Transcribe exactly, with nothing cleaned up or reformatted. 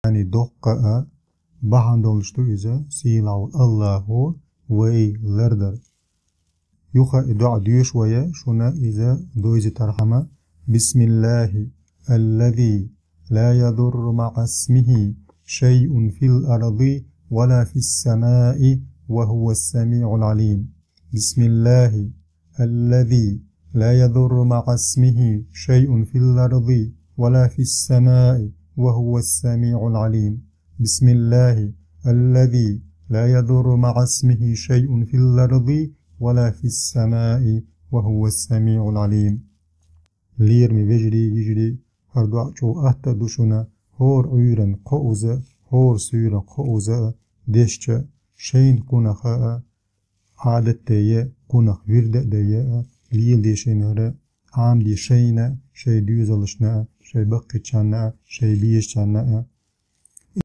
Яъни доккха а бахьан долуш ду иза сийлахь волу Аллахо вай лардар. Юха и доӀа доьшу вай, шуна иза дойзийтархьама: بسم الله الذي لا يضر مع اسمه شيء في الأرض ولا في السماء وهو السميع العليم. بسم الله الذي لا يضر مع اسمه شيء في الأرض ولا في السماء وهو السميع العليم. بسم الله الذي لا يضر مع اسمه شيء في الأرض ولا في السماء وهو السميع العليم. Лераме вежарий, йижарий, хӀара доӀа чӀогӀа атта а ду шуна, хӀора Ӏуьйранна кхоуза, хӀора суьйранна кхоуза а дешча, шайна кхунах а, Ӏадат а дай, кхунах вирд а дай, леладе шайна хӀара, Ӏамаде шайна, шайн доьзалшна, шайн баккхийчарна, шайн безачарна,